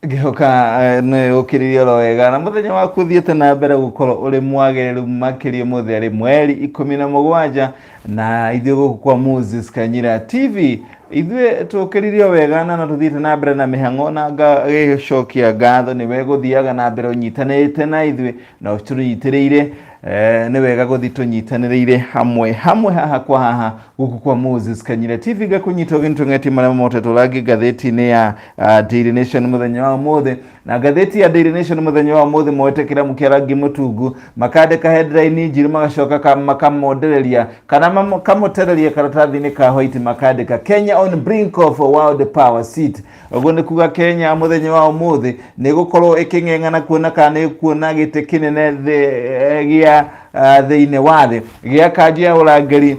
Ngĩhoka nĩ ũkĩrĩrie oro wega na mũthenya waku ũthiĩte na mbere gũkorwo ũrĩ mwagĩrĩru makĩria. Ũmũthĩ arĩ mweri 17 na ithuĩ gũkũ kwa Moses Kanyira TV ithuĩ tũkĩririe wega na no tũthiĩte na mbere na mĩhang'o, na ngagĩcokia ngatho nĩwe gũthiaga na mbere ũnyitanĩte na ithuĩ na ũtũnyitĩrĩire. Nĩ wega gũthiĩ tũnyitanĩrĩire hamwe hamwe haha kwa haha gũkũ kwa Moses Kanyira TV. Ngakũnyita ũgeni tũng'etie marĩa motetwo rangi ngathĩti-inĩ ya Daily Nation mũthenya wa ũmũthĩ. Na ngathĩti ya Daily Nation mũthenya wa ũmũthĩ moete kĩramu kĩa rangi mũtungu, makandĩka headline njirũ, magacoka makamondereria kana makamũtereria karatathi-inĩ ka white, makandĩka "Kenya on brink of world power seat". Ũguo nĩ kuga Kenya mũthenya wa ũmũthĩ nĩ gũkorwo ĩkĩng'eng'ana kuona kana nĩ kuona gĩtĩ kĩnene gĩa thĩinĩ wa thĩ gĩa kanjũ ya ũrangĩri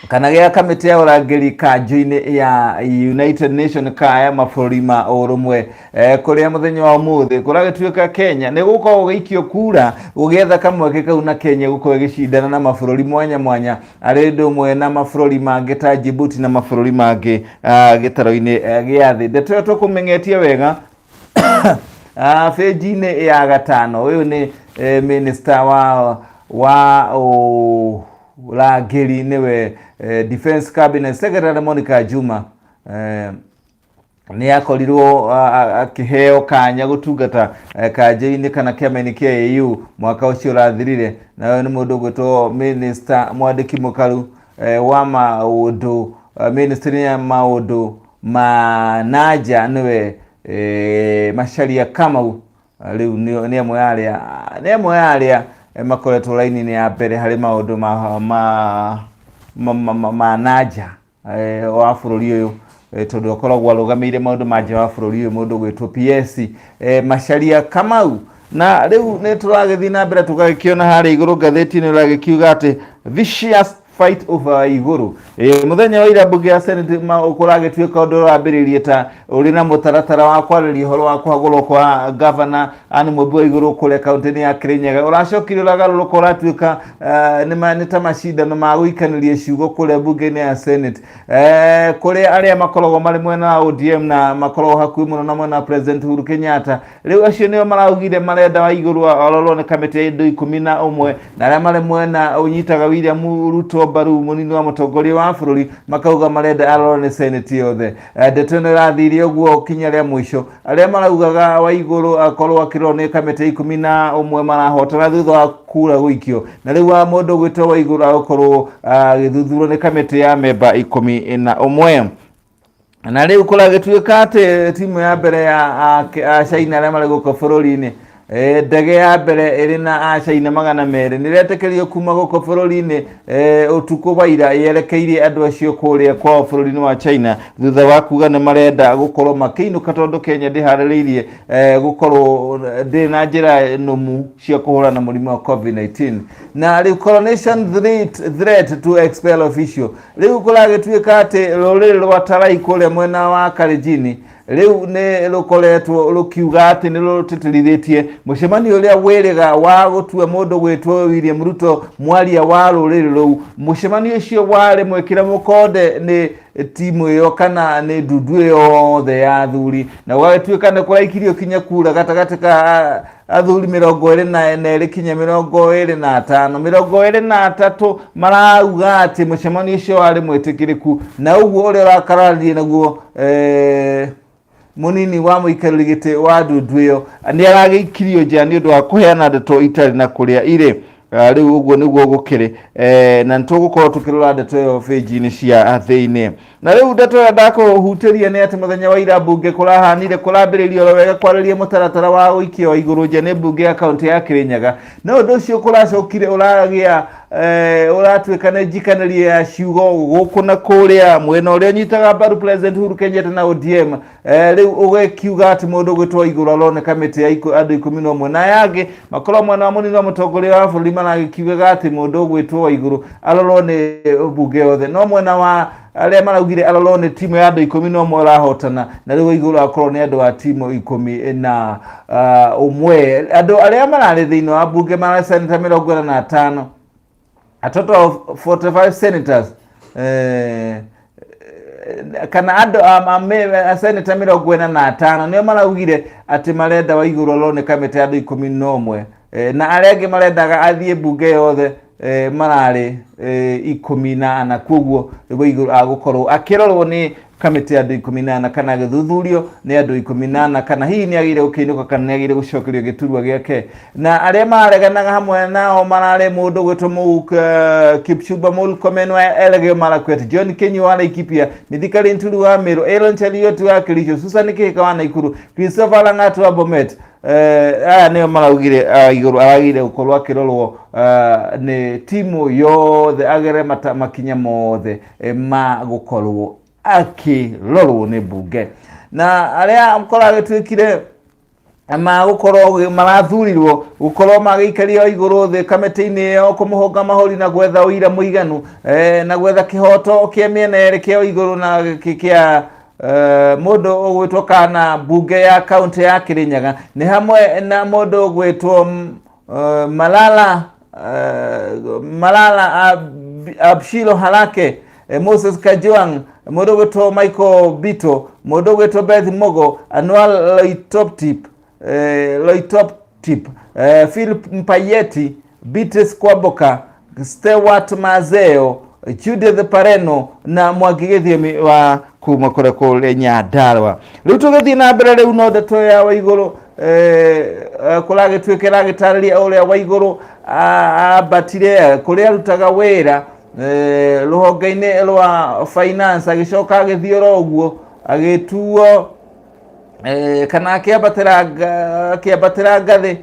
kana gĩa kamĩtĩ ya ũrangĩri kanjũ-inĩ ya United Nation kaya mabũrũri ma ũrũmwe, kũrĩa mũthenya wa ũmũthĩ kũragĩtuĩka Kenya nĩ gũkorwo gũgĩikio kura gũgĩetha kamweke kau, na Kenya gũkorwo ĩgĩcindana na mabũrũri mwanya mwanya arĩ ũndũ ũmwe na mabũrũri mangĩ ta Djibouti na mabũrũri mangĩ gĩtaro-inĩ gĩa thĩ. Ndeto ĩyo tũkũmĩng'etie wega benji-inĩ ya gatano. Ũyũ nĩ minister wa ũrangĩri, nĩwe Defense Cabinet Secretary Monica Juma, nĩ akorirwo akĩheo kanya gũtungata kanjũ-inĩ kana kĩama-inĩ kĩa AU mwaka ũcio ũrathirire. Na ũyũ nĩ mũndũ ũgwĩtwo minister mwandĩki mũkaru wa maũndũ ministry ya maũndũ ma nanja, nĩwe Macharia Kamau. Rĩu nĩ amwe ya arĩa makoretwo raini-inĩ ya mbere harĩ maũndũ ma nanja wa bũrũri ũyũ, tondũ akoragwo arũgamĩire maũndũ ma nja wa bũrũri ũyũ, mũndũ ũgwĩtwo PS Macharia Kamau. Na rĩu nĩ tũragĩthiĩ na mbere tũgagĩkĩona harĩa igũrũ ngathĩti-inĩ ũragĩkiuga atĩ "Vicious fight over Igũrũ". Mũthenya wa ira mbunge ya Senate kũragĩtuĩka ũndũ ũrambĩrĩirie ta ũrĩ na mũtaratara wa kwarĩria ũhoro wa kũhagũrwo kwa gavana Anne Mũmbi wa Igũrũ kũrĩa kaunti-inĩ ya Kĩrĩnyaga, ũracokire ũragarũrũka, ũratuĩka nĩ ta macindano ma gũikanĩria ciugo kũrĩa mbunge-inĩ ya Senate, kũrĩa arĩa makoragwo marĩ mwena wa ODM na makoragwo hakuhĩ mũno na mwena wa President Uhuru Kenyatta, rĩu acio nĩo maraugire marenda wa Igũrũ arorwo nĩ kamĩtĩ ya indo 11, na arĩa marĩ mwena ũnyitaga William Ruto mbaru, mũnini wa mũtongoria wa bũrũri, makauga marenda arorwo nĩ Senate yothe. Ndeto ĩno ĩrathire ũguo kinya rĩa mũico arĩa maraugaga wa Igũrũ akorwo akĩrorwo nĩ kamĩtĩ 11 marahotana thutha wa kura gũikio, na rĩu wa mũndũ gwĩtwo wa Igũrũ agũkorwo agĩthuthurio nĩ kamĩtĩ ya memba 11. Na rĩu kũragĩtuĩka atĩ timu ya mbere ya a China arĩa marĩ gũkũ bũrũri-inĩ, ndege ya mbere ĩrĩ na a China 200 nĩ ĩretĩkĩrio kuma gũkũ bũrũri-inĩ ũtukũ wa ira yerekeirie andũ acio kũrĩa kwao bũrũri-inĩ wa China, thutha wa kuga nĩ marenda gũkorwo makĩinũka tondũ Kenya ndĩharĩrĩirie gũkorwo ndĩrĩ na njĩra nũmu cia kũhũrana na mũrimũ wa COVID-19. Na rĩu coronation threat to expel official. Rĩu kũragĩtuĩka atĩ rũrĩrĩ rwa Tarai kũrĩa mwena wa Kalenjin rĩu nĩ rũkoretwo rũkiuga atĩ nĩ rũtĩtĩrithĩtie mũcemanio ũrĩa wĩrĩga wa gũtua mũndũ gwĩtwo William Ruto mwaria wa rũrĩrĩ rũu. Mũcemanio ũcio warĩ mwĩkĩre mũkonde nĩ timu ĩyo kana nĩ ndundu ĩyo yothe ya athuri, na gũgagĩtuĩka nĩ kũraikirio kinya kura gatagatĩ ka athuri 22 kinya 25, 23 marauga atĩ mũcemanio ũcio warĩ mwĩtĩkĩrĩku. Na ũguo ũrĩa ũrakararirie naguo mũnini wa mũikarĩri gĩtĩ wa ndundu ĩyo nĩ aragĩikirio nja nĩ ũndũ wa kũheana ndeto itarĩ na kũrĩa irĩ. Rĩu ũguo nĩguo gũkĩrĩ, na nĩ tũgũkorwo tũkĩrora ndeto ĩyo benji-inĩ cia thĩinĩ. Na rĩu ndeto ĩrĩa ndakũhutĩria nĩ atĩ mũthenya wa ira mbunge kũrahanire kũrambĩrĩirio oro wega kwarĩria mũtaratara wa ũikia wa igũrũ nja nĩ mbunge ya kaunti ya Kĩrĩnyaga, no ũndũ ũcio kũracokire ũragĩa ũratuĩka nĩ njikanĩrio ya ciugo gũkũ na kũrĩa mwena ũrĩa ũnyitaga mbaru President Uhuru Kenyatta na ODM. Rĩu ũgĩkiuga atĩ mũndũ ũgwĩtwo igũrũ aroneka kamĩtĩ ya andũ 11, na aya angĩ makorwo mwena wa mũnini wa mũtongoria wa bũrũri maragĩkiugaga atĩ mũndũ ũgwĩtwo wa igũrũ arorwo nĩ mbunge yothe, no mwena wa arĩa maraugire arorwo nĩ timu ya andũ 11 ũrahotana, na rĩu igũrũ akorwo nĩ andũ a timu 11. Andũ arĩa mararĩ thĩinĩ wa mbunge mararĩ seneta 45, a total of 45 senators. Kana andũ seneta 45 nĩo maraugire atĩ marenda Waiguru arorwo nĩ kamĩtĩ ya andũ 11, na arĩa angĩ marendaga athiĩ mbunge yothe mararĩ 14. Koguo Waiguru agũkorwo akĩrorwo nĩ kamĩtĩ ya andũ 14 kana agĩthuthurio nĩ andũ 14 kana hihi nĩ agĩrĩire gũkĩinũka kana nĩ agĩrĩire gũcokerio gĩturwa gĩake. Na arĩa mareganaga hamwe nao mararĩ mũndũ gwĩtwo Kipchumba Murkomen wa Elgeyo Marakwet, John Kinyua wa Laikipia, Mithika Linturi wa Meru, Aaron Cheruiyot wa Kericho, Susan Kihika wa Nakuru, Christopher Lang'at wa Bomet. Aya nĩo maraugire igũrũ aragĩrĩire gũkorwo akĩrorwo nĩ timu yothe, agere makinya mothe ma gũkorwo akĩrorwo nĩ mbunge. Na arĩa koragĩtuĩkire magũkorwo marathurirwo gũkorwo magĩikario igũrũ thĩ kamĩtĩ-inĩ ĩyo kũmũhũnga mahũri na gwetha ũira mũiganu, na gwetha kĩhoto kĩa mĩena ĩrĩ, kĩa igũrũ na kĩa mũndũ ũgwĩtwo kana mbunge ya kaunti ya Kirinyaga, nĩ hamwe na mũndũ ũgwĩtwo Malala Abshiro Halake, Moses Kajwang, mũndũ ũgwĩtwo Michael Bito, mũndũ ũgwĩtwo Beth Mogo, Anwar Loitoptip, Philip Mpayeti, Beatrice Kwamboka, Stewart Mazeo, Judith Pareno na Mwangi Gĩthiomi wa kuma kũrĩa kũrĩ Nyandarua. Rĩu tũgĩthiĩ na mbere, rĩu no ndeto ya Waigũrũ kũragĩtuĩka ĩragĩtarĩria ũrĩa Waigũrũ ambatire kũrĩa arutaga wĩra rũhonge-inĩ rwa finance, agĩcoka agĩthiĩ oro ũguo agĩtuo kana akĩambatĩra ngathĩ,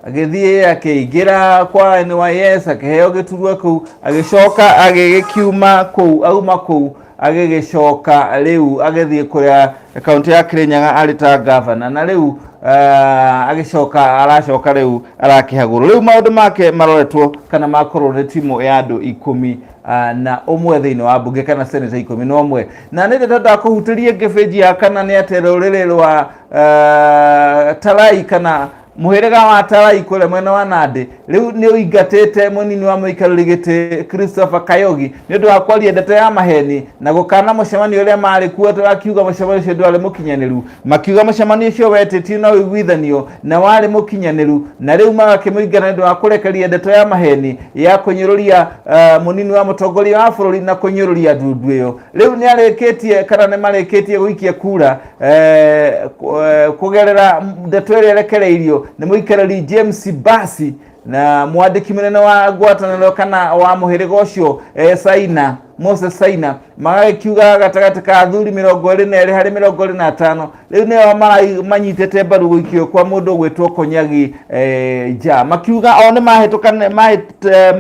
agĩthiĩ akĩingĩra kwa NYS, akĩheo gĩturwa kũu, agĩcoka agĩgĩkiuma kũu, auma kũu agĩgĩcoka rĩu agĩthiĩ kũrĩa kaunti ya Kirinyaga arĩ ta gavana, na rĩu agĩcoka aracoka rĩu arakĩhagũrwo. Rĩu maũndũ make maroretwo kana makorwo nĩ timu ya andũ 11 thĩinĩ wa mbunge kana seneta 11. Na nĩ ndeto ndakũhutĩrie ngĩbĩnji ya kana nĩ atĩ rũrĩrĩ rwa Tarai kana mũhĩrĩga wa Tarai kũrĩa mwena wa Nandi rĩu nĩ ũingatĩte mũnini wa mũikarĩri gĩtĩ Christopher Kayogi nĩ ũndũ wa kwaria ndeto ya maheni na gũkana mũcemanio ũrĩa marĩ kuo, akiuga mũcemanio ũcio ndwarĩ mũkinyanĩru. Makiuga mũcemanio ũcio wetĩtio na ũiguithanio na warĩ mũkinyanĩru, na rĩu magakĩmũingata nĩ ũndũ wa kũrekeria ndeto ya maheni ya kũnyũrũria mũnini wa mũtongoria wa bũrũri na kũnyũrũria ndundu ĩyo. Rĩu nĩ arĩkĩtie kana nĩ marĩkĩtie gũikia kura kũgerera ndeto ĩrĩa ĩrekereirio nĩ mũikarĩri James Basi na mwandĩki mũnene wa ngwatanĩro kana wa mũhĩrĩga ũcio, Saina Moses Saina, magagĩkiuga gatagatĩ ka athuri 22 harĩ 25 rĩu nĩo manyitĩte mbaru gũikio kwa mũndũ ũgwĩtwo Konyagi nja, makiuga o nĩ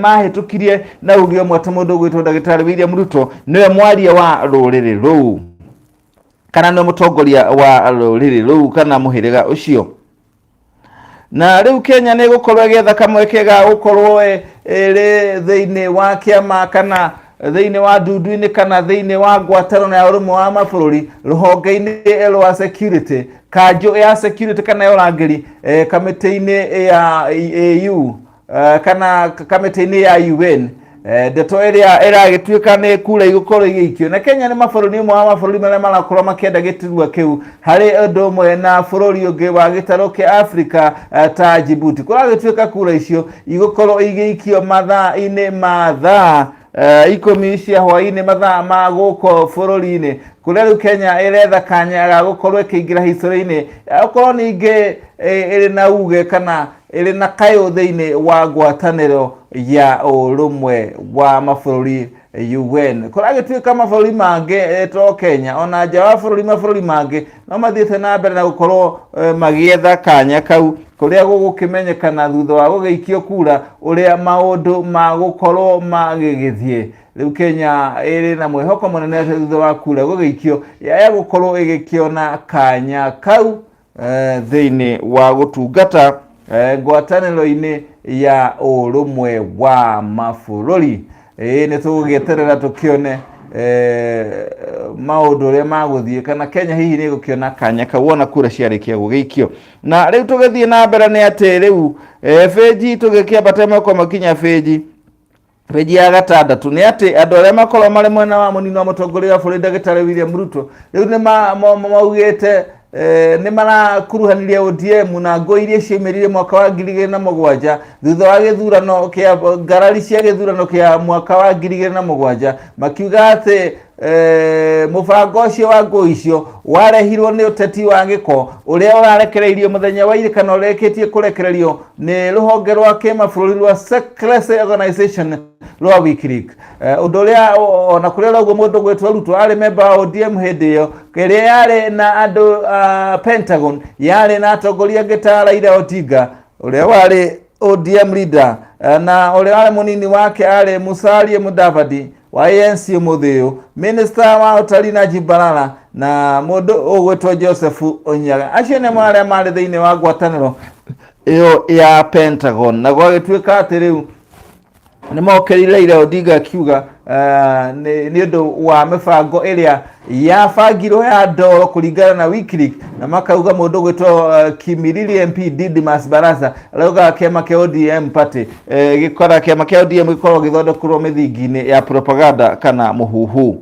mahĩtũkirie na uge ũmwe atĩ mũndũ ũgwĩtwo ndagĩtarĩ William Ruto nĩwe mwaria wa rũrĩrĩ rũu kana nĩwe mũtongoria wa rũrĩrĩ rũu kana mũhĩrĩga ũcio. Na rĩu Kenya nĩ ĩgũkorwo ĩgĩetha kamweke ga gũkorwo ĩrĩ thĩinĩ wa kĩama kana thĩinĩ wa ndundu-inĩ kana thĩinĩ wa ngwatanĩro ya ũrũmwe wa mabũrũri rũhonge-inĩ rwa security, kanjũ ya security kana ya ũrangĩri, kamĩtĩ-inĩ ya AU kana kamĩtĩ-inĩ ya UN. Ndeto ĩrĩa ĩragĩtuĩka nĩ kura igũkorwo igĩikio, na Kenya nĩ mabũrũri ũmwe wa mabũrũri marĩa marakorwo makĩenda gĩturwa kĩu harĩ ũndũ ũmwe na bũrũri ũngĩ wa gĩtarũ kĩa Afrika ta Djibouti. Kũragĩtuĩka kura icio igũkorwo igĩikio mathaa-inĩ ma thaa 10 cia hwaĩ-inĩ mathaa ma gũkũ bũrũri-inĩ, kũrĩa rĩu Kenya ĩretha kanya ga gũkorwo ĩkĩingĩra history-inĩ, okorwo ningĩ ĩrĩ na uge kana ĩrĩ na kayũ thĩinĩ wa ngwatanĩro ya ũrũmwe wa mabũrũri UN. Kũragĩtuĩka mabũrũri mangĩ to Kenya, ona nja wa bũrũri mabũrũri mangĩ no mathiĩte na mbere na gũkorwo magĩetha kanya kau, kũrĩa gũgũkĩmenyekana thutha wa gũgĩikio kura ũrĩa maũndũ magũkorwo magĩgĩthiĩ. Rĩu Kenya ĩrĩ na mwĩhoko mũnene atĩ thutha wa kura gũgĩikio ya gũkorwo ĩgĩkĩona kanya kau thĩinĩ wa gũtungata ngwatanĩro-inĩ ya ũrũmwe wa mabũrũri. Ĩĩ, nĩ tũgũgĩeterera tũkĩone maũndũ ũrĩa magũthiĩ kana Kenya hihi nĩ ĩgũkĩona kanya kau ona kura ciarĩkia gũgĩikio. Na rĩu tũgĩthiĩ na mbere nĩ atĩ rĩu bĩnji tũgĩkĩambata ĩmwe kwa ĩmwe kinya bĩnji. Peji ya gatandatũ nĩ atĩ andũ arĩa makorwo marĩ mwena wa mũnini wa mũtongoria wa bũrũri ndagĩtarĩ William Ruto rĩu nĩ maugĩte nĩ marakuruhanirie ODM na ngũ iria ciaumĩrire mwaka wa 2007 thutha wa gĩthurano kĩa ngarari cia gĩthurano kĩa mwaka wa 2007, makiuga atĩ mũbango ũcio wa ngũ icio warehirwo nĩ ũteti wa gĩko ũrĩa ũrarekereirio mũthenya wa ira kana ũrĩkĩtie kũrekererio nĩ rũhonge rwa kĩmabũrũri rwa Secrecy Organization rwa WikiLeaks. Ũndũ ũrĩa ona kũrĩ ũguo mũndũ gwĩtwo Ruto arĩ memba wa ODM hĩndĩ ĩyo ĩrĩa yarĩ na andũ a Pentagon, yarĩ na atongoria angĩ ta Raila Odinga ũrĩa warĩ ODM leader, na ũrĩa warĩ mũnini wake arĩ Musalia Mudavadi wa ANC ũmũthĩ ũyũ, minister wa ũtari Najib Balala na mũndũ ũgwĩtwo Joseph Onyaga. Acio nĩmo arĩa marĩ thĩinĩ wa ngwatanĩro ĩyo ya Pentagon, na gwagĩtuĩka atĩ rĩu nĩ mokĩrĩire Raila Odinga akiuga nĩ ũndũ wa mĩbango ĩrĩa yabangirwo ya ndoro kũringana na WikiLeaks, na makauga mũndũ gwĩtwo Kimilili MP Didmus Barasa arauga kĩama kĩa ODM party gĩkora kĩama kĩa ODM gĩkorwo gĩthondekerwo mĩthingi-inĩ ya propaganda kana mũhuhu.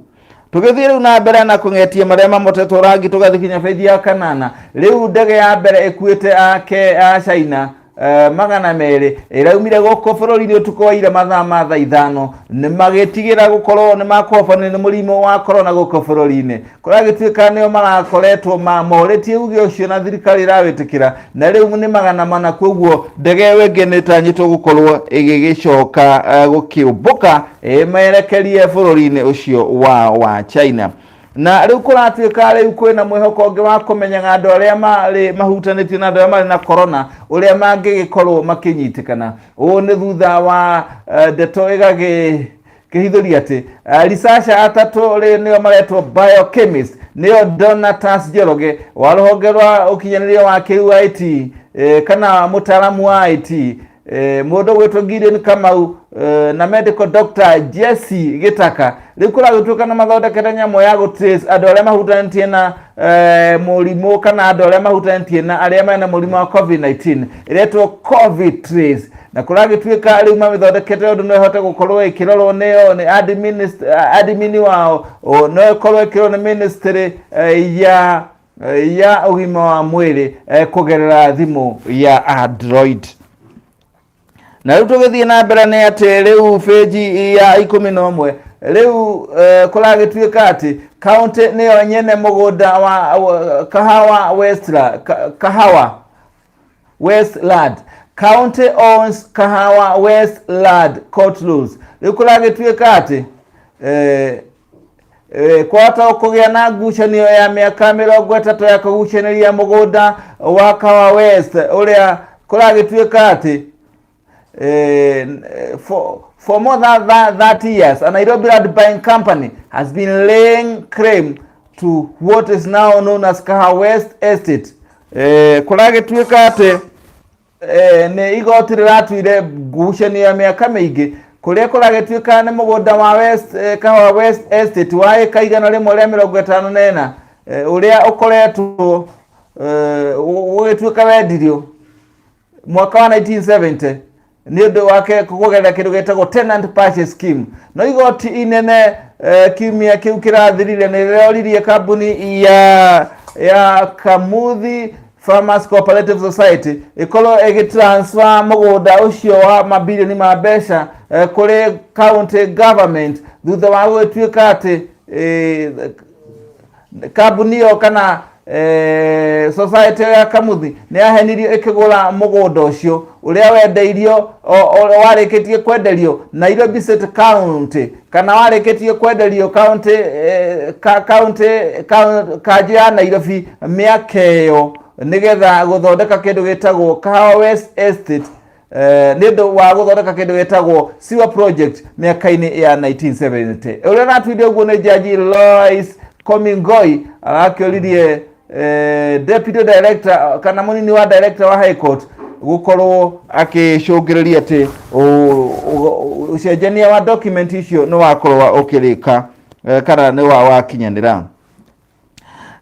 Tũgĩthiĩ rĩu na mbere na kũng'etia marĩa mamotetwo rangi, tũgathiĩ kinya benji ya kanana. Rĩu ndege ya mbere ĩkuĩte ake a China 200 ĩraumire gũkũ bũrũri-inĩ ũtukũ wa ira mathaa ma thaa 5, nĩ magĩtigĩra gũkorwo nĩ makũhobanio nĩ mũrimũ wa corona gũkũ bũrũri-inĩ. Kũragĩtuĩka nĩo marakoretwo morĩtie uge ũcio na thirikari ĩrawĩtĩkĩra, na rĩu nĩ 400. Koguo ndege ĩyo ĩngĩ nĩ ĩtanyĩtwo gũkorwo ĩgĩgĩcoka gũkĩũmbũka ĩmerekerie bũrũri-inĩ ũcio wa China. Na rĩu kũratuĩka rĩu kwĩna mwĩhoko ũngĩ wa kũmenyaga andũ arĩa marĩ mahutanĩtie na andũ arĩa marĩ na corona ũrĩa mangĩgĩkorwo makĩnyitĩkana. Ũũ nĩ thutha wa ndeto ĩgagĩ kĩhithũria atĩ researcher atatũ rĩ nĩo maretwo biochemist, nĩo Donatus Njoroge wa rũhonge rwa ũkinyanĩria wa kĩrĩu wa IT, kana mũtaaramu wa IT, mũndũ gwĩtwo Gideon Kamau, na medical doctor Jesse Gĩtaka. Rĩu kũragĩtuĩka nĩ mathondekete nyamũ ya gũ trace andũ arĩa mahutanĩtie na mũrimũ kana andũ arĩa mahutanĩtie na arĩa mena mũrimũ wa COVID-19, ĩretwo Covid Trace, na kũragĩtuĩka rĩu mamĩthondekete ũndũ no ĩhote gũkorwo ĩkĩrorwo nĩo nĩ admin wao, no ĩkorwo ĩkĩrorwo nĩ ministry ya ũgima wa mwĩrĩ kũgerera thimũ ya Android. Na rĩu tũgĩthiĩ na mbere nĩ atĩ rĩu bĩnji ya 11 rĩu kũragĩtuĩka atĩ county nĩyo nyene mũgũnda wa Kahawa West, Kahawa West Land. County owns Kahawa West Land, court rules. Rĩu kũragĩtuĩka atĩ kwahota kũgĩa na ngucanio ya mĩaka 30 ya kũgucanĩria mũgũnda wa Kahawa West, ũrĩa kũragĩtuĩka atĩ for more than 30 years, a Nairobi land buying company has been laying claim to what is now known as Kahawa West Estate. Kũragĩtuĩka atĩ nĩ igoti rĩratuire ngucanio ya mĩaka mĩingĩ kũrĩa kũragĩtuĩka nĩ mũgũnda wa West Kahawa West Estate wa ĩka 154, ũrĩa ũkoretwo ũgĩtuĩka wendirio mwaka wa 1970 nĩ ũndũ wake kũgerera kĩndũ gĩtagwo tenant purchase scheme. No igoti inene kiumia kĩu kĩrathirire nĩ rĩroririe kambuni ya Kamuthi Farmers Cooperative Society ĩkorwo ĩgĩtransfer mũgũnda ũcio wa mabirioni ma mbeca kũrĩ county government, thutha wa gũgĩtuĩka atĩ kambuni ĩyo kana society ya Kamuthi nĩ yahenirio ĩkĩgũra mũgũnda ũcio ũrĩa wendeirio warĩkĩtie kwenderio Nairobi City County kana warĩkĩtie kwenderio county county kanjũ ya Nairobi mĩaka ĩyo nĩgetha gũthondeka kĩndũ gĩtagwo Kahawa West Estate, nĩ ũndũ wa gũthondeka kĩndũ gĩtagwo sewer project mĩaka-inĩ ya 1970. Ũrĩa ũratuire ũguo nĩ Jaji Lois Komingoi, arakĩoririe deputy director kana mũnini wa director wa High Court gũkorwo akĩcũngĩrĩria atĩ ũcenjania wa document icio nĩ wakorwo ũkĩrĩka kana nĩ wa wakinyanĩra.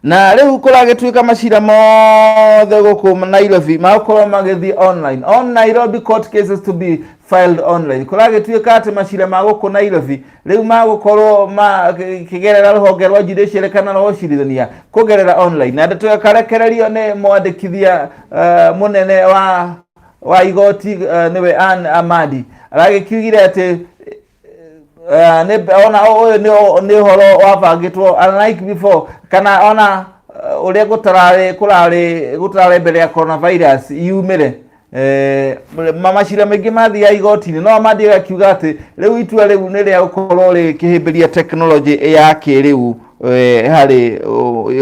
Na rĩu kũragĩtuĩka macira mothe gũkũ Nairobi magũkorwo magĩthiĩ online on Nairobi court cases to be filed online. Kũragĩtuĩka atĩ macira ma gũkũ Nairobi rĩu magũkorwo makĩgerera rũhonge rwa judiciary kana rwa ũcirithania kũgerera online. Na ndeto ĩkarekererio nĩ mwandĩkithia mũnene wa igoti, nĩwe Ann Amadi, aragĩkiugire atĩ nĩ ona ũyũ nĩ ũhoro wabangĩtwo unlike before, kana ona ũrĩa gũtararĩ kũrarĩ gũtararĩ mbere ya coronavirus yumĩre. Macira maingĩ mathiaga igoti-inĩ, no Amadi agakiuga atĩ rĩu itua rĩu nĩ rĩa gũkorwo rĩkĩhĩmbĩria tekinoronjĩ ya kĩrĩu harĩ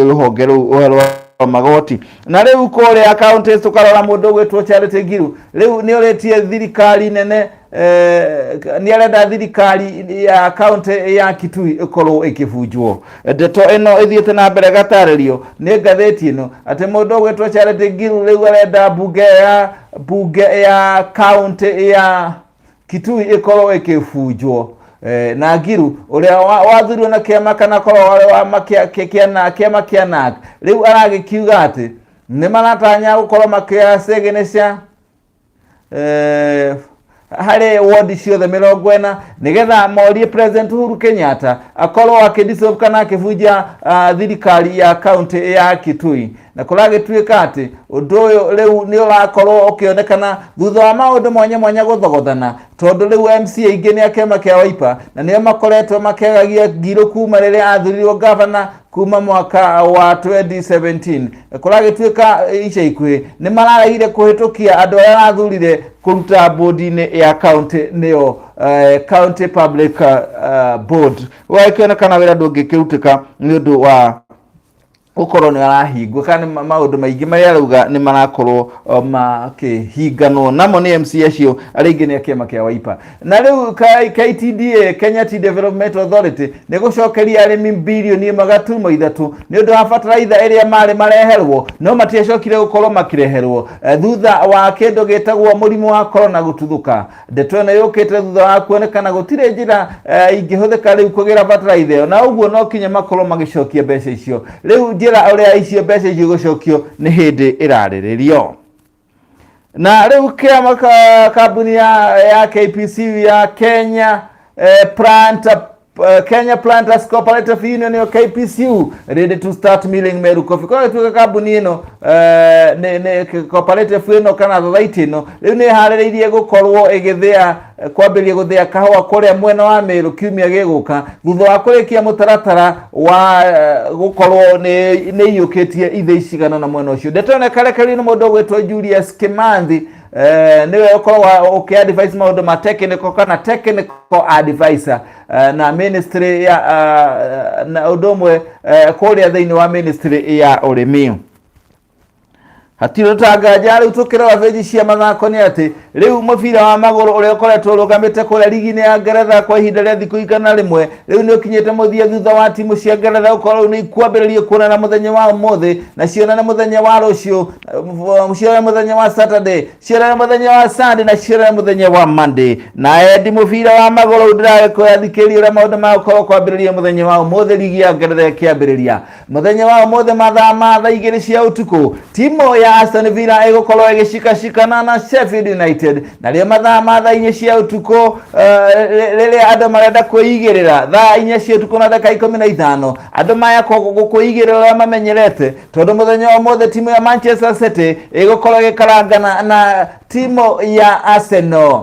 rũhonge rũu rwa magoti. Na rĩu kũrĩa counties tũkarora mũndũ ũgwĩtwo Charity Ngilu rĩu nĩ orĩtie thirikari nene, nĩ arenda thirikari ya county ya Kitui ĩkorwo ĩkĩbunjwo. Ndeto ĩno ĩthiĩte na mbere gatarĩrio nĩ ngathĩti ĩno atĩ mũndũ ũgwĩtwo Charity Ngilu rĩu arenda bunge ya county ya Kitui ĩkorwo ĩkĩbunjwo. Na Ngilu ũrĩa wathurirwo na kĩama kana korwo warĩ wa kĩama kĩa NARC rĩu aragĩkiuga atĩ nĩ maratanya gũkorwo makĩoya signature harĩ wodi ciothe 40 nĩgetha morie President Uhuru Kenyatta akorwo akĩdissolve kana akĩbunja thirikari ya county ya Kitui. Na kũragĩtuĩka atĩ ũndũ ũyũ rĩu nĩ ũrakorwo ũkĩonekana thutha wa maũndũ mwanya mwanya gũthogothana, tondũ rĩu MCA aingĩ nĩ a kĩama kĩa Wiper na nĩo makoretwo makĩagagia Ngiru kuma rĩrĩa athurirwo gavana kuma mwaka wa 2017. Kũragĩtuĩka ica ikuhĩ nĩ mararegire kũhĩtũkia andũ arĩa arathurire kũruta bodi-inĩ ya county, nĩyo County Public Board. Gũgakĩonekana wĩra ndũngĩkĩrutĩka nĩ ũndũ wa gũkorwo nĩ arahingwo kana nĩ maũndũ maingĩ marĩa arauga nĩ marakorwo makĩhinganwo namo nĩ MC acio arĩa aingĩ nĩ a kĩama kĩa Wiper. Na rĩu KTDA, Kenya Tea Development Authority, nĩ gũcokeria arĩmi 1.3 birioni nĩ ũndũ wa bataraitha ĩrĩa marĩ mareherwo no matiacokire gũkorwo makĩreherwo thutha wa kĩndũ gĩtagwo mũrimũ wa corona gũtuthũka. Ndeto ĩno yũkĩte thutha wa kuonekana gũtirĩ njĩra ingĩhũthĩka rĩu kũgĩra bataraitha ĩyo, na ũguo no kinya makorwo magĩcokia mbeca icio. Rĩu njĩra ũrĩa icio mbeca icio igũcokio nĩ hĩndĩ ĩrarĩrĩrio. Na rĩu kĩama kambuni ya KPC ya Kenya Plant Kenya Planters Cooperative Union, yo KPCU, ready to start milling Meru Coffee. Kwa gĩtuĩka kambuni ĩno nĩ cooperative ĩno kana society ĩno rĩu nĩ ĩharĩrĩirie gũkorwo ĩgĩthĩa, kwambĩrĩria gũthĩa kahũa kũrĩa mwena wa Meru kiumia gĩgũka, thutha wa kũrĩkia mũtaratara wa gũkorwo nĩ iyũkĩtie ithĩi cigana na mwena ũcio. Ndeto ĩno ĩkarekererio nĩ mũndũ ũgwĩtwo Julius Kimanthi, nĩwe ũkoragwo ũkĩ-advise maũndũ ma technical kana technical advisor na ministry ya na ũndũ ũmwe kũrĩa thĩinĩ wa ministry ya ũrĩmi. Hatirĩ tũtanganja. Rĩu tũkĩrora benji cia mathako nĩ atĩ rĩu mũbira wa magũrũ ũrĩa ũkoretwo ũrũgamĩte kũrĩa rigi-inĩ ya Ngeretha kwa ihinda rĩa thikũ 100 rĩu nĩ ũkinyĩte mũthia, thutha wa timu cia Ngeretha gũkorwo rĩu nĩ ikwambĩrĩria kuonana mũthenya wa ũmũthĩ na cionane mũthenya wa rũciũ, cionane mũthenya wa Saturday, cionane mũthenya wa Sunday na cionane mũthenya wa Monday. Na endi mũbira wa magũrũ, ndĩragĩkwĩra thikĩrĩria ũrĩa maũndũ magũkorwo kwambĩrĩria mũthenya wa ũmũthĩ rigi ya Ngeretha ĩkĩambĩrĩria mũthenya wa ũmũthĩ mathaa ma thaa 2 cia ũtukũ. Timu ya Aston Villa ĩgũkorwo ĩgĩcikacikana na Sheffield United. Narĩo mathaa ma thaa 4 cia ũtukũ, rĩrĩa andũ marenda kwĩigĩrĩra, thaa 4 cia ũtukũ na ndagĩka 15, andũ maya gũkwĩigĩrĩra ũrĩa mamenyerete, tondũ mũthenya wa ũmũthĩ timu ya Manchester City ĩgũkorwo ĩgĩkarangana na timu ya Arsenal.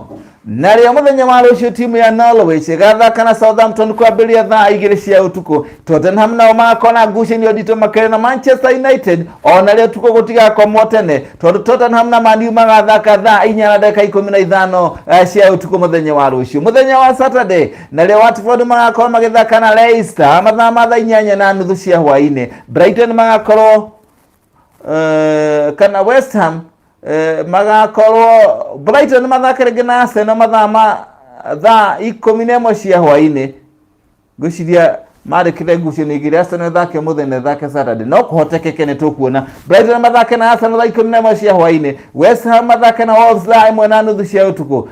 Narĩo mũthenya wa rũciũ timu ya Norwich ĩgathaka na Southampton kwambĩrĩria thaa 2 cia ũtukũ. Tottenham nao magakorwo na ngucanio nditũ makĩria na Manchester United. Ona rĩo tukũ gũtigakomwo tene, tondũ Tottenham na Man U magathaka thaa 4 na ndagĩka 15 cia ũtukũ mũthenya wa rũciũ. Mũthenya wa Saturday narĩo Watford magakorwo magĩthaka na Leicester mathaa ma thaa 8:30 cia hwaĩ-inĩ. Brighton magakorwo kana West Ham magakorwo, Brighton mathake rĩngĩ na Arsenal mathaa ma thaa 11 cia hwaĩ-inĩ. Ngwĩciria marĩkire ngucanio igĩrĩ, Arsenal ĩthake mũthenya na ĩthake Saturday, no kũhotekeke nĩ tũkuona Brighton mathake na Arsenal thaa 11 cia hwaĩ-inĩ, West Ham mathake na Wolves thaa 1:30 cia ũtukũ,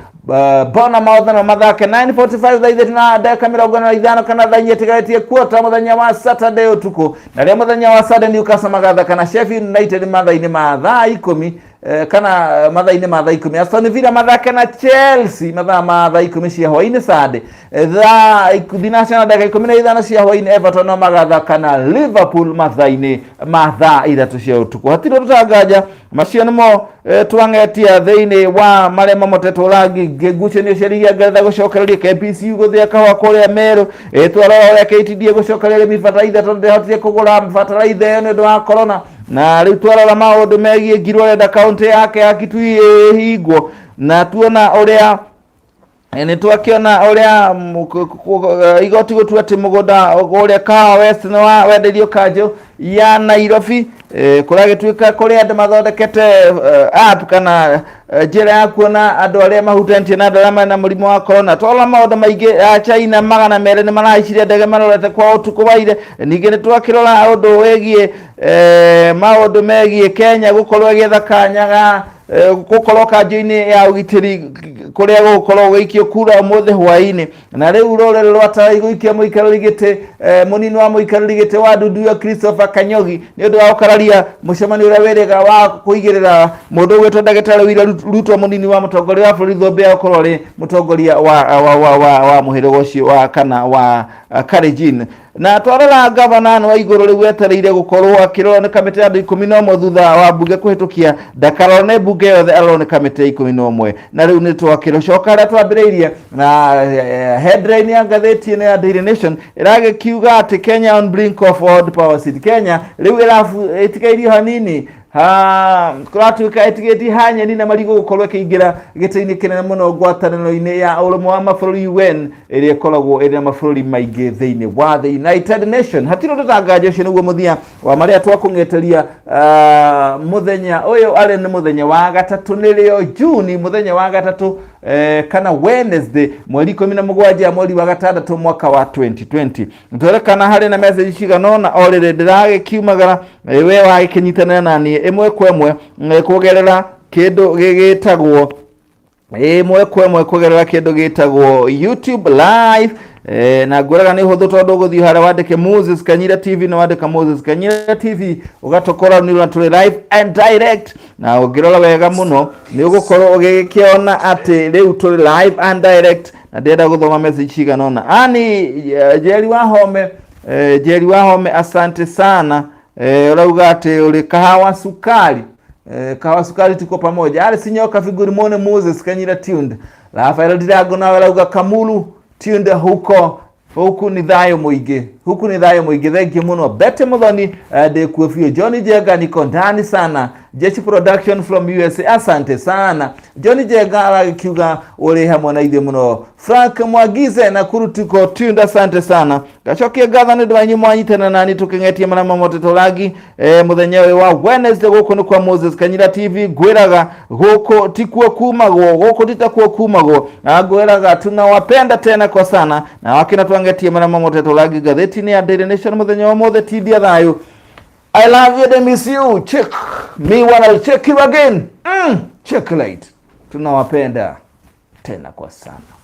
Bournemouth nao mathake 9:45, thaa 3 na ndagĩka 45 kana thaa 4 itigarĩtie quarter mũthenya wa Saturday ũtukũ. Narĩo mũthenya wa Sunday Newcastle magathaka na Sheffield United mathaa-inĩ ma thaa 10. Kana mathaa-inĩ ma thaa 10 Aston Villa mathake na Chelsea mathaa ma thaa 10 cia hwaĩ-inĩ Sunday. Thaa thinacara na ndagĩka 15 cia hwaĩ-inĩ Everton no magathaka na Liverpool mathaa-inĩ ma thaa 3 cia ũtukũ. Hatirĩ ũndũ tanganja macio nĩmo twang'etia thĩinĩ wa marĩa mamotetwo rangi. Ngucanio cia rigi ya Ngeretha gũcokereria, KPC gũthĩa kahũa kũrĩa Meru, twarora ũrĩa KTDA gũcokereria arĩmi bataraitha tondũ ndĩahotire kũgũra bataraitha ĩyo nĩ ũndũ wa corona, na rĩu twarora maũndũ megiĩ Ngirũ arenda kaũntĩ yake ya Kitui ĩhingwo, na tuona ũrĩa nĩ twakĩona ũrĩa igoti gũtua atĩ mũgũnda ũrĩa Kahawa West nĩ wendeirio kanjũ ya Nairobi. Kũragĩtuĩka kũrĩ andũ mathondekete app kana njĩra ya kuona andũ arĩa mahutanĩtie na andũ arĩa mena mũrimũ wa corona. Twarora maũndũ maingĩ ya China 200 nĩ marahaicire ndege marorete kwa ũtukũ wa ire. Ningĩ nĩ twakĩrora ũndũ wĩgiĩ maũndũ megiĩ Kenya gũkorwo ĩgĩetha kanya ga gũkorwo kanjũ-inĩ ya ũgitĩri kũrĩa gũgũkorwo gũgĩikio kura ũmũthĩ hwaĩ-inĩ. Na rĩu rũrĩrĩ rwa Tarai gũikia mũikarĩri gĩtĩ, mũnini wa mũikarĩri gĩtĩ wa ndundu Christopher Kanyogi nĩ ũndũ wa gũkararia mũcemanio ũrĩa wĩrĩga wa kũigĩrĩra mũndũ ũgwĩtwo ndagĩtarĩ William Ruto, mũnini wa mũtongoria wa bũrũri, thũmbĩ ya gũkorwo arĩ mũtongoria wa mũhĩrĩga ũcio wa kana wa Kalenjin. Na twarora gavana wa igũrũ rĩu etereire gũkorwo akĩrorwo nĩ kamĩtĩ ya andũ 11 thutha wa mbunge kũhĩtũkia ndakarorwo nĩ mbunge yothe, arorwo nĩ kamĩtĩ ya 11. Na rĩu nĩ twakĩrũcoka harĩa twambĩrĩirie na headline ya ngathĩti ĩno ya Daily Nation ĩragĩkiuga atĩ Kenya on brink of world power seat. Kenya rĩu ĩtigairio hanini ha kũratuĩka ĩtigĩtie hanyeni na marigũ gũkorwo ĩkĩingĩra gĩtĩ-inĩ kĩnene mũno ngwatanĩro-inĩ ya ũrũmwe wa mabũrũri UN, ĩrĩa ĩkoragwo ĩrĩ na mabũrũri maingĩ thĩinĩ wa the United Nation. Hatirĩ ũndũ tanganja, ũcio nĩguo mũthia wa marĩa twakũng'eteria mũthenya ũyũ, arĩ nĩ mũthenya wa gatatũ, nĩrĩo Juni, mũthenya wa gatatũ kana Wednesday, mweri 17 mweri wa gatandatũ mwaka wa 2020. Twerekana harĩ na message cigana ũna o rĩrĩ ndĩragĩkiumagara. We wagĩkĩnyitanĩra na niĩ ĩmwe kwa ĩmwe kũgerera kĩndũ gĩgĩtagwo ĩmwe kwa ĩmwe kũgerera kĩndũ gĩtagwo YouTube live. Na ngwĩraga nĩ ũhũthũ tondũ ũgũthiĩ harĩa wandĩke Moses Kanyira TV, na wandĩka Moses Kanyira TV ũgatũkora nĩ ũrona tũrĩ live and direct. Na ũngĩrora wega mũno nĩ ũgũkorwo ũgĩkĩona atĩ rĩu tũrĩ live and direct. Na ndĩrenda gũthoma message cigana ũna. Ani Njeri wa Home, Njeri wa Home, asante sana. Ũrauga atĩ ũrĩ Kahawa Sukari. Kahawa Sukari tuko pamoja. Ali Sinyoka Figuri Mone Moses Kanyira tuned. Rafael Dirango nawe arauga Kamulu tuned huko, huku ni thayo mũingĩ, huku ni thayo mũingĩ. Thank you mũno. Bete Muthoni, ndĩkuo biũ. Johnny Jenga, niko ndani sana. Jeshi Production from USA, asante sana. Johnny Jenga aragĩkiuga ũrĩ hamwe na ithuĩ mũno. Frank Mwagize, Nakuru tuko tuned, asante sana. Gacokie ngatho nĩ ũndũ wanyu mwanyitana nani tũkĩng'etie marĩa mamotetwo rangi mũthenya ũyũ wa Wednesday. Gũkũ nĩ kwa Moses Kanyira TV. Ngwĩraga gũkũ tikuo kumagwo, gũkũ titakuo kumagwo, na ngwĩraga tunawapenda tena kwa sana. Na wakina twangetie marĩa mamotetwo rangi ngathĩti-inĩ ya Daily Nation mũthenya wa ũmũthĩ. Tindia thayũ. I love you and miss you. Check me when I'll check you again. Check late. Tunawapenda tena kwa sana.